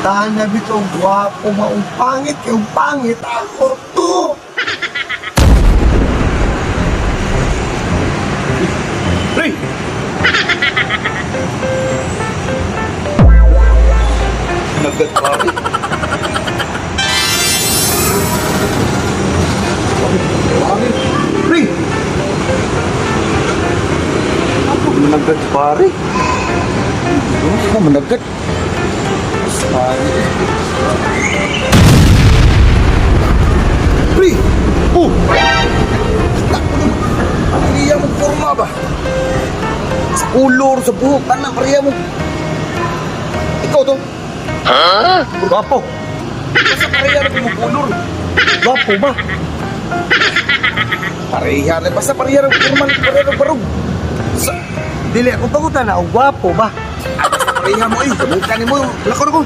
Pangutana bitaw gwapo maong pangit kay ang pangit ako to. Pre! Nagkat pare. Pare. Pre! Ako managat pare. Ako managat. Pare. Pre! Oh! Takbo naman. Pareha mo forma ba? Sa kulor, sa buhok, tanan, pareha mo. Ikaw to. Ha? Gwapo. Basta pareha na mo kulor. Gwapo ba? Pareha na, basta pareha na forma, pareha na barog. Sa, Dili ako pangutana og gwapo ba? ah, basta pareha mo eh. Mukha ni mo, lako na ko.